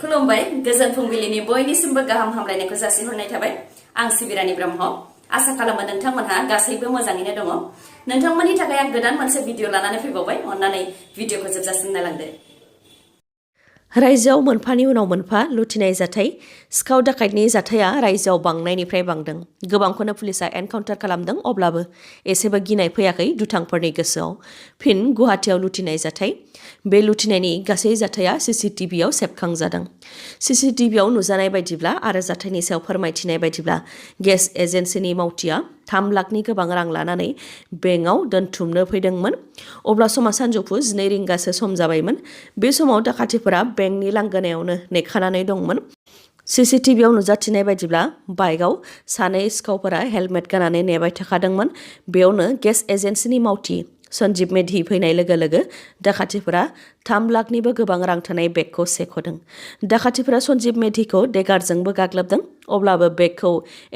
खुलुमबाय गोजोन फुंबिलिनि बयनिसिमबो गाहाम हामलायनायखौ जासिहरनाय थाबाय आं सिबिरानि ब्रह्म आसा खालामो नोंथांमोनहा गासैबो मोजाङैनो दङ नोंथांमोननि थाखाय आं गोदान मोनसे भिडिअ लानानै फैबावबाय अन्नानै भिडिअखौ जोबजासिम नायलांदो रायजोआव मोनफानि उनाव मोनफा लुथिनाय जाथाय सिखाव दाखायतनि जाथाया रायजोआव बांनायनिफ्राय बांदों गोबांखौनो पुलिसा एनकाउन्टार खालामदों अब्लाबो एसेबो गिनाय फैयाखै दुथांफोरनि गोसोआव फिन गुवाहाटीआव लुथिनाय जाथाय बे लुथिनायनि गासै जाथाया सीसीटीवीआव सेबखांजादों सीसीटीवीआव नुजानाय बायदिब्ला आरो जाथायनि सायाव फोरमायथिनाय बायदिब्ला गेस एजेन्सिनि मावथिया 3 लाखनि गोबां रां लानानै बेंकआव दोनथुमनो फैदोंमोन अब्ला समा सानजौफु 12 रिंगासो सम जाबायमोन बे समाव दाखाथिफोरा बेंकनि लांगोनायावनो नेखानानै दंमोन सीसीटीवीआव नुजाथिनाय बायदिब्ला बाइकआव सानै सिखावफोरा हेलमेट गाननानै नेबाय थाखादोंमोन बेयावनो गेस एजेन्सिनि मावथि सन्जीब मेधि फैनाय लोगो लोगो दाखाथिफोरा 3 लाखनिबो गोबां रां थानाय बेगखौ सेख'दों दाखाथिफोरा सन्जीब मेधिखौ देगारजोंबो गाग्लोबदों अब्लाबो बेगखौ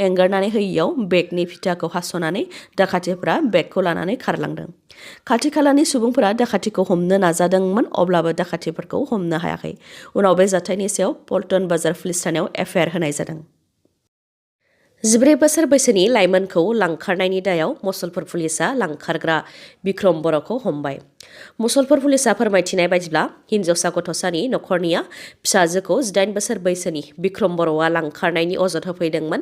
एंगारनानै होयियाव बेगनि फिथाखौ हास'नानै दाखाथिफोरा बेगखौ लानानै खारलांदों खाथि खालानि सुबुंफोरा दाखाथिखौ हमनो नाजादोंमोन अब्लाबो दाखाथिफोरखौ हमनो हायाखै उनाव बे जाथायनि सायाव पल्टन बाजार पुलिस थानायाव एफआइआर होनाय जादों 14 बोसोर बैसोनि लाइमोनखौ लांखारनायनि दायाव मुसलपुर पुलिसा लांखारग्रा बिक्रम बर'खौ हमबाय मुसलपुर पुलिसा फोरमायथिनाय बायदिब्ला हिन्जावसा गथ'सानि नखरनिया फिसाजोखौ 18 बोसोर बैसोनि बिक्रम बर'आ लांखारनायनि अजद होफैदोंमोन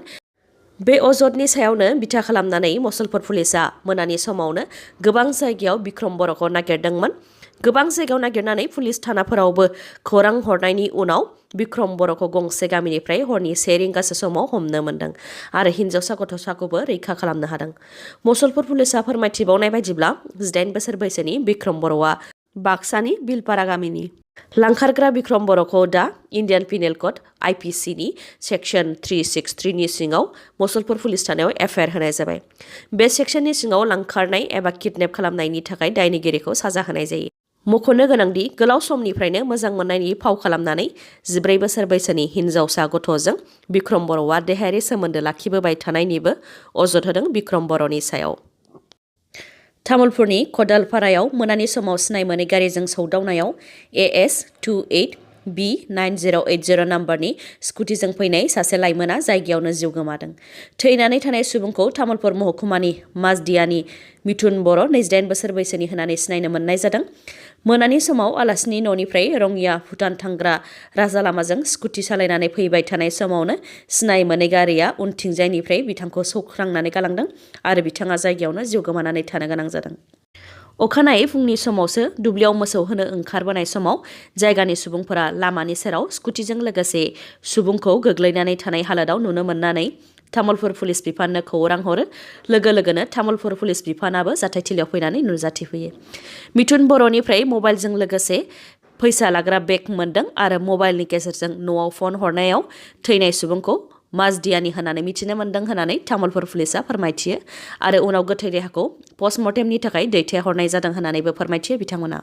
बे अजदनि सायावनो बिथा खालामनानै मुसलपुर पुलिसा मोनानि समावनो गोबां जायगायाव बिक्रम बर'खौ नागिरदोंमोन गोबां जायगायाव नागिरनानै पुलिस थानाफोरावबो खौरां हरनायनि उनाव बिक्रम बर'खौ गंसे गामिनिफ्राय हरनि 1 रिंगासो समाव हमनो मोन्दों आरो हिन्जावसा गथ'साखौबो रैखा खालामनो हादों मुसलपुर पुलिसा फोरमायथिबावनाय बायदिब्ला 18 बोसोर बैसोनि बिक्रम बर'आ बाक्सानि बिलपारा गामिनि लांखारग्रा बिक्रम बर'खौ दा इन्डियान पिनेल कड आइपिसिनि सेक्सन 363 नि सिङाव मुसलपुर पुलिस थानायाव एफआइआर होनाय जाबाय बे सेक्सननि सिङाव लांखारनाय एबा किडनेप खालामनायनि थाखाय दायनिगिरिखौ साजा होनाय जायो मख'नो गोनांदि गोलाव समनिफ्रायनो मोजां मोननायनि फाव खालामनानै 14 बोसोर बैसोनि हिन्जावसा गथ'जों बिक्रम बर'आ देहायारि सोमोन्दो लाखिबोबाय थानायनिबो अजद होदों बिक्रम बर'नि सायाव तामुलपुरनि खदालपारायाव मोनानि समाव सिनाय मोनै गारिजों सौदावनायाव AS28B9080 नाम्बारनि स्कुटिजों फैनाय सासे लाइमोना जायगायावनो जिउ गोमादों थैनानै थानाय सुबुंखौ तामुलपुर महकुमानि माजदियानि मिथुन बर' 28 बोसोर बैसोनि होनानै सिनायनो मोननाय जादों मोनानि समाव आलासिनि न'निफ्राय रङिया भुटान थांग्रा राजा लामाजों स्कुटि सालायनानै फैबाय थानाय समावनो सिनाय मोनै गारिया उनथिंजायनिफ्राय बिथांखौ सौख्रांनानै गालांदों आरो बिथाङा जायगायावनो जिउ गोमानानै थानो गोनां जादों अखानायै फुंनि समावसो दुब्लियाव मोसौ होनो ओंखारबोनाय समाव जायगानि सुबुंफोरा लामानि सेराव स्कुटिजों लोगोसे सुबुंखौ गोग्लैनानै थानाय हालोदाव नुनो मोननानै तामुलपुर पुलिस बिफाननो खौरां हरो लोगो लोगोनो तामुलपुर पुलिस बिफानाबो जाथायथिलियाव फैनानै नुजाथिफैयो मिथुन बर'निफ्राय मबाइलजों लोगोसे फैसा लाग्रा बेग मोनदों आरो मबाइलनि गेजेरजों न'आव फन हरनायाव थैनाय सुबुंखौ माजदियानि होननानै मिथिनो मोन्दों होननानै तामुलपुर पुलिसा फोरमायथियो आरो उनाव गोथै देहाखौ पस्टमर्टेमनि थाखाय दैथायहरनाय जादों होननानैबो फोरमायथियो बिथांमोना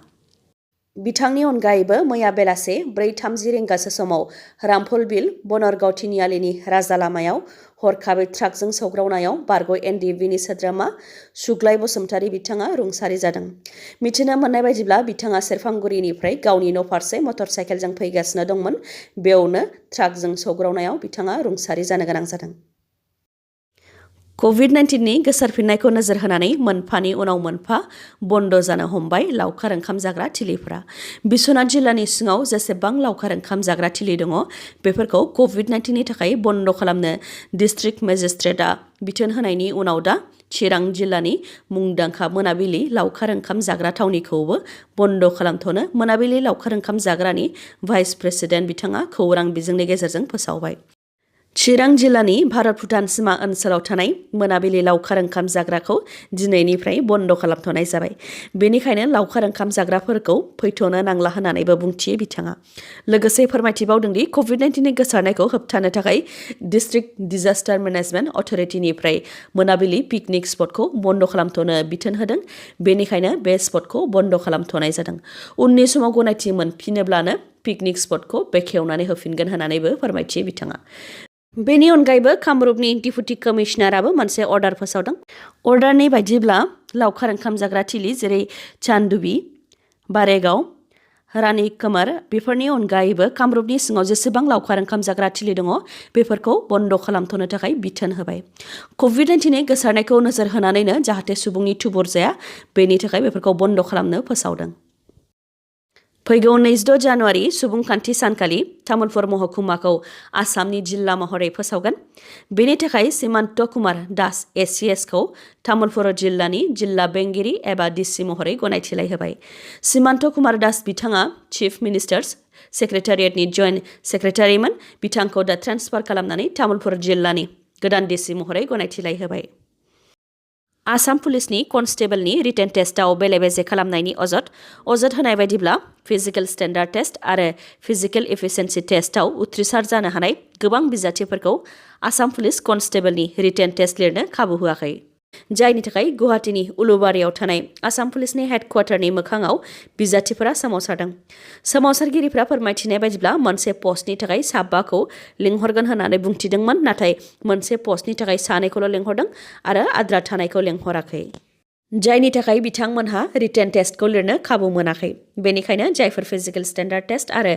बिथांनि अनगायैबो मैया बेलासे 4:30 रिंगासो समाव रामफल बिल बनरगाव थिनियालिनि राजा लामायाव हरखाबै ट्राकजों सौग्रावनायाव बर'ख एनडीएफबिनि सोद्रोमा सुग्लाय बसुमतारी बिथाङा रुंसारि जादों मिथिनो मोननाय बायदिब्ला बिथाङा सेरफांगुरिनिफ्राय गावनि न' फारसे मटर साइकेलजों फैगासिनो दंमोन बेयावनो ट्राकजों सौग्रावनायाव बिथाङा रुंसारि जानो गोनां जादों COVID-19नि गोसारफिननायखौ नोजोर होनानै मोनफानि उनाव मोनफा बन्द जानो हमबाय लावखार ओंखाम जाग्रा थिलिफोरा बिश्वनाथ जिल्लानि सिङाव जेसेबां लावखार ओंखाम जाग्रा थिलि दङ बेफोरखौ COVID-19नि थाखाय बन्द खालामनो डिस्ट्रिक्ट मेजिस्ट्रेटआ बिथोन होनायनि उनाव दा चिरां जिल्लानि मुंदांखा मोनाबिलि लावखार ओंखाम जाग्रा थावनिखौबो बन्द खालामथ'नो मोनाबिलि लावखार ओंखाम जाग्रानि भाइस प्रेसिडेन्ट बिथाङा खौरां बिजोंनि गेजेरजों फोसावबाय चिरां जिल्लानि भारत भुटान सीमा ओनसोलाव थानाय मोनाबिलि लावखार ओंखाम जाग्राखौ दिनैनिफ्राय बन्द खालामथ'नाय जाबाय बेनिखायनो लावखार ओंखाम जाग्राफोरखौ फैथ'नो नांला होननानैबो बुंथियो बिथाङा लोगोसे फोरमायथिबावदोंदि COVID-19नि गोसारनायखौ होबथानो थाखाय डिस्ट्रिक्ट डिजास्टार मेनेजमेन्ट अथ'रिटिनिफ्राय मोनाबिलि पिकनिक स्पटखौ बन्द खालामथ'नो बिथोन होदों बेनिखायनो बे स्पटखौ बन्द खालामथ'नाय जादों उननि समाव गनायथि मोनफिनोब्लानो पिकनिक स्पटखौ बेखेवनानै होफिनगोन होननानैबो फोरमायथियो बिथाङा बेनि अनगायैबो कामरुपनि डिपुटि कमिशनाराबो मोनसे अर्डार फोसावदों अर्डारनि बायदिब्ला लावखार ओंखाम जाग्रा थिलि जेरै चान्दुबि बारेगाव रानि खोमोर बेफोरनि अनगायैबो कामरुपनि सिङाव जेसेबां लावखार ओंखाम जाग्रा थिलि दङ बेफोरखौ बन्द खालामथ'नो थाखाय बिथोन होबाय। कभिड-19नि गोसारनायखौ नोजोर होनानैनो जाहाथे सुबुंनि थुबुर जाया बेनि थाखाय बेफोरखौ बन्द खालामनो फोसावदों। फैगौ 26 जानुवारि सुबुंखान्थि सानखालि तामुलपुर महकुमाखौ आसामनि जिल्ला महरै फोसावगोन। बेनि थाखाय सीमान्त कुमार दास ACS खौ तामुलपुर जिल्लानि जिल्ला बेंगिरि एबा डिसि महरै गनायथिलाय होबाय। सीमान्त कुमार दास बिथाङा चिफ मिनिस्टार्स सेक्रेटारियेटनि जइन्ट सेक्रेटारिमोन। बिथांखौ दा ट्रेन्सफार खालामनानै तामुलपुर जिल्लानि गोदान डिसि महरै गनायथिलाय होबाय। आसाम पुलिसनि कनस्टेबलनि रिटेन टेस्टआव बेले-बेजे खालामनायनि अजद होनाय बायदिब्ला फिजिकेल स्टेन्डार्ड टेस्ट आरो फिजिकेल एफिसिएन्सि टेस्टआव उथ्रिसार जानो हानाय गोबां बिजाथिफोरखौ आसाम पुलिस कनस्टेबलनि रिटेन टेस्ट लिरनो खाबु होआखै। जायनि थाखाय गुवाहाटीनि उलुबारियाव थानाय आसाम पुलिसनि हेडक्वार्टारनि मोखाङाव बिजाथिफोरा सोमावसारदों। सोमावसारगिरिफ्रा फोरमायथिनाय बायदिब्ला मोनसे पस्टनि थाखाय 5खौ लिंहरगोन होननानै बुंथिदोंमोन, नाथाय मोनसे पस्टनि थाखाय 2खौल' लिंहरदों आरो आद्रा थानायखौ लिंहराखै। जायनि थाखाय बिथांमोनहा रिटेन टेस्टखौ लिरनो खाबु मोनाखै। बेनिखायनो जायफोर फिजिकेल स्टेन्डार्ड टेस्ट आरो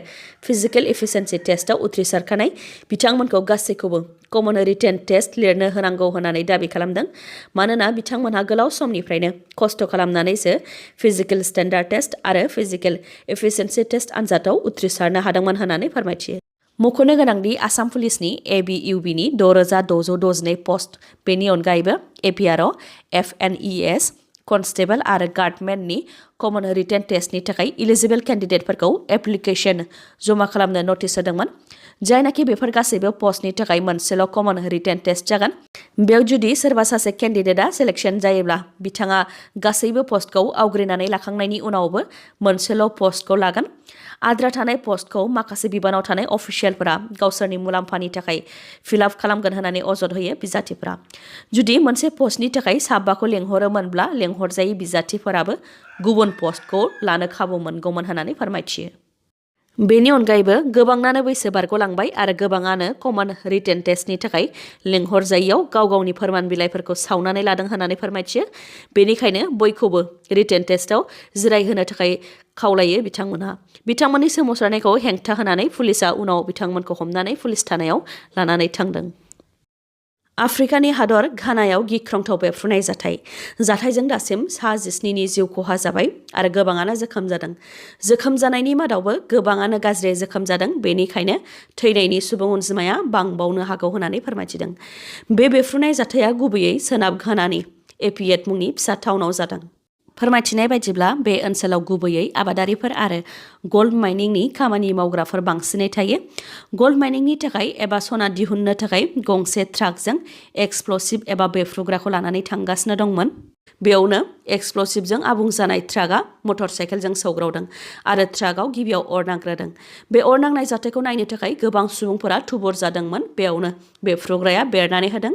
फिजिकेल एफिसिएन्सि टेस्टआव उथ्रिसारखानाय बिथांमोनखौ गासैखौबो कमन रिटेन टेस्ट लिरनो होनांगौ होननानै दाबि खालामदों। मानोना बिथांमोनहा गोलाव समनिफ्रायनो खस्थ' खालामनानैसो फिजिकेल स्टेन्डार्ड टेस्ट आरो फिजिकेल एफिसिएन्सि टेस्ट आनजादाव उथ्रिसारनो हादोंमोन होननानै फोरमायथियो। मख'नो गोनांदि आसाम पुलिसनि ABUBनि 6662 पस्ट, बेनि अनगायैबो APRO, FNES, कनस्टेबल आरो गार्डमेननि कमन रिटेन टेस्टनि थाखाय इलिजिबल केन्डिडेटफोरखौ एप्लिकेसन जमा खालामनो नटिस होदोंमोन। जायनाखि बेफोर गासैबो पस्टनि थाखाय मोनसेल' कमन रिटेन टेस्ट जागोन। बेयाव जुदि सोरबा सासे केन्डिडेटआ सिलेक्शन जायोब्ला बिथाङा गासैबो पस्टखौ आवग्रिनानै लाखांनायनि उनावबो मोनसेल' पस्टखौ लागोन। आद्रा थानाय पस्टखौ माखासे बिबानाव थानाय अफिसियेलफोरा गावसोरनि मुलाम्फानि थाखाय फिलआप खालामगोन होननानै अजद होयो बिजाथिफोरा। जुदि मोनसे पस्टनि थाखाय 5खौ लेंहरोमोनब्ला लेंहरजायै बिजाथिफोराबो गुबुन पस्टखौ लानो खाबु मोनगौमोन होननानै फोरमायथियो। बेनि अनगायैबो गोबाङानो बैसो बारग'लांबाय आरो गोबाङानो कमन रिटेन टेस्टनि थाखाय लेंहरजायैयाव गाव गावनि फोरमान बिलाइफोरखौ सावनानै लादों होननानै फोरमायथियो। बेनिखायनो बयखौबो रिटेन टेस्टआव जिरायहोनो थाखाय खावलायो बिथांमोनहा। बिथांमोननि सोमावसारनायखौ हेंथा होनानै पुलिसआ उनाव बिथांमोनखौ हमनानै पुलिस थानायाव लानानै थांदों। आफ्रिकानि हादर घानायाव गिख्रंथाव बेफ्रुनाय जाथायजों दासिम 17नि जिउ खहा जाबाय आरो गोबाङानो जोखोम जादों। जोखोम जानायनि मादावबो गोबाङानो गाज्रि जोखोम जादों। बेनिखायनो थैनायनि सुबुं अनजिमाया बांबावनो हागौ होननानै फोरमायथिदों। बे बेफ्रुनाय जाथाया गुबैयै सोनाब घानानि एपिएट मुंनि फिसा टाउनाव जादों। फोरमायथिनाय बायदिब्ला बे ओनसोलाव गुबैयै आबादारिफोर आरो गल्ड माइनिंनि खामानि मावग्राफोर बांसिनै थायो। गल्ड माइनिंनि थाखाय एबा सना दिहुननो थाखाय गंसे ट्राकजों एक्सप्लसिभ एबा बेफ्रुग्राखौ लानानै थांगासिनो दंमोन। बेयावनो एक्सप्लसिभजों आबुं जानाय ट्राकआ मटर साइकेलजों सौग्रावदों आरो ट्राकआव गिबियाव अर नांग्रोदों। बे अर नांनाय जाथायखौ नायनो थाखाय गोबां सुबुंफोरा थुबुर जादोंमोन। बेयावनो बेफ्रुग्राया बेरनानै होदों,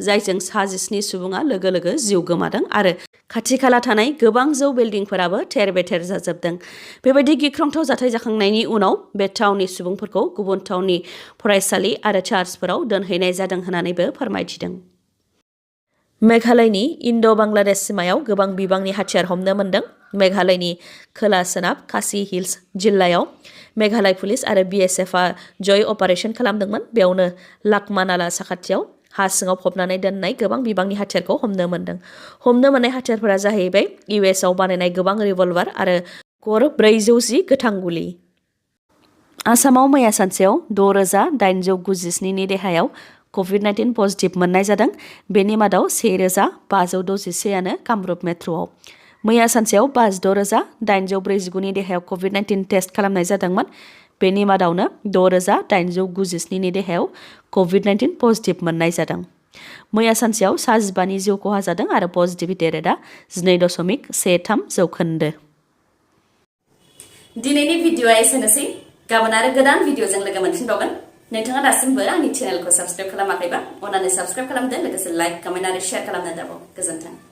जायजों 17 सुबुङा लोगो लोगो जिउ गोमादों आरो खाथि खाला थानाय गोबां जौ बिल्डिंफोराबो थेर बेथेर जाजोबदों। बेबायदि गिख्रंथाव जाथाय जाखांनायनि उनाव बे टाउननि सुबुंफोरखौ गुबुन टाउननि फरायसालि आरो चार्चफोराव दोनहैनाय जादों होननानैबो फोरमायथिदों। मेघालयनि इन्ड'-बांलादेश सीमायाव गोबां बिबांनि हाथियार हमनो मोन्दों। मेघालयनि खोला-सोनाब खासि हिल्स जिल्लायाव मेघालय पुलिस आरो BSFआ जय अपारेशन खालामदोंमोन। बेयावनो लाकमा नाला साखाथियाव हा सिङाव फबनानै दोननाय गोबां बिबांनि हाथियारखौ हमनो मोन्दों। हमनो मोननाय हाथियारफोरा जाहैबाय US आव बानायनाय गोबां रिभल्भार आरो कर 410 गोथां गुलि। आसामाव मैया सानसेयाव 6,897नि देहायाव कभिड-19 पजिटिभ मोननाय जादों। बेनि मादाव 1,561आनो कामरुप मेट्र'आव। मैया सानसेयाव 56,849नि देहायाव कभिड-19 टेस्ट खालामनाय जादोंमोन। बेनि मादावनो 6,897नि देहायाव कभिड-19 पजिटिभ मोननाय जादों। मैया सानसेयाव 15नि जिउ खहा जादों आरो पजिटिभिटि रेटआ 2.13%। दिनैनि भिडिअ'आ एसेनोसै। गाबोन आरो गोदान भिडिअ'जों लोगो मोनफिनबावगोन। नोंथाङा दासिमबो आंनि चेनेलखौ साबस्क्राइब खालामाखैबा अन्नानै साबस्क्राइब खालामदो, लोगोसे लाइक, कमेन्ट आरो शेयार खालामनो दाबाव। गोजोन्थों।